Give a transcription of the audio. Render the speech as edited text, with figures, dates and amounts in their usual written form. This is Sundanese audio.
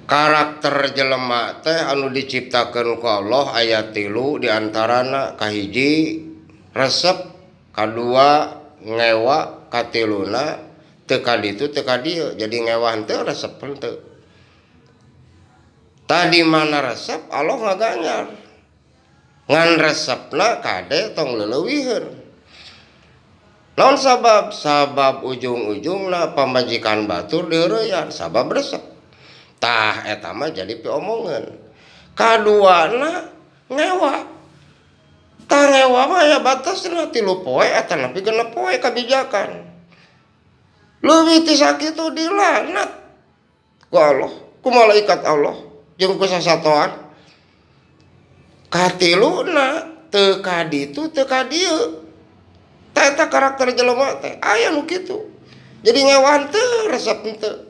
Karakter jelema teh anu diciptakeun ku Allah aya tilu, diantarana kahiji resep, kadua ngewa, katiluna teu ka ditu teu ka dieu. Jadi ngewa henteu, resep henteu. Tah, di mana resep Allah ngaganjar, ngan resepna kade tong leuleuwiheun. Naon sabab? Sabab ujung-ujungna pamajikan batur diheureuyaan sabab resep. Tah, eta mah jadi piomongeun. Kaduana ngewa. Tah, ngewa mah aya batasna 3 poe atanapi 6 poe kabijakan. Leuwih ti sakitu dilaknat ku Allah, ku malaikat Allah jeung ku sasatoan. Katiluna teu ka ditu teu ka dieu. Tah, eta karakter jelema teh aya nu kitu. Jadi ngewa henteu, resep henteu.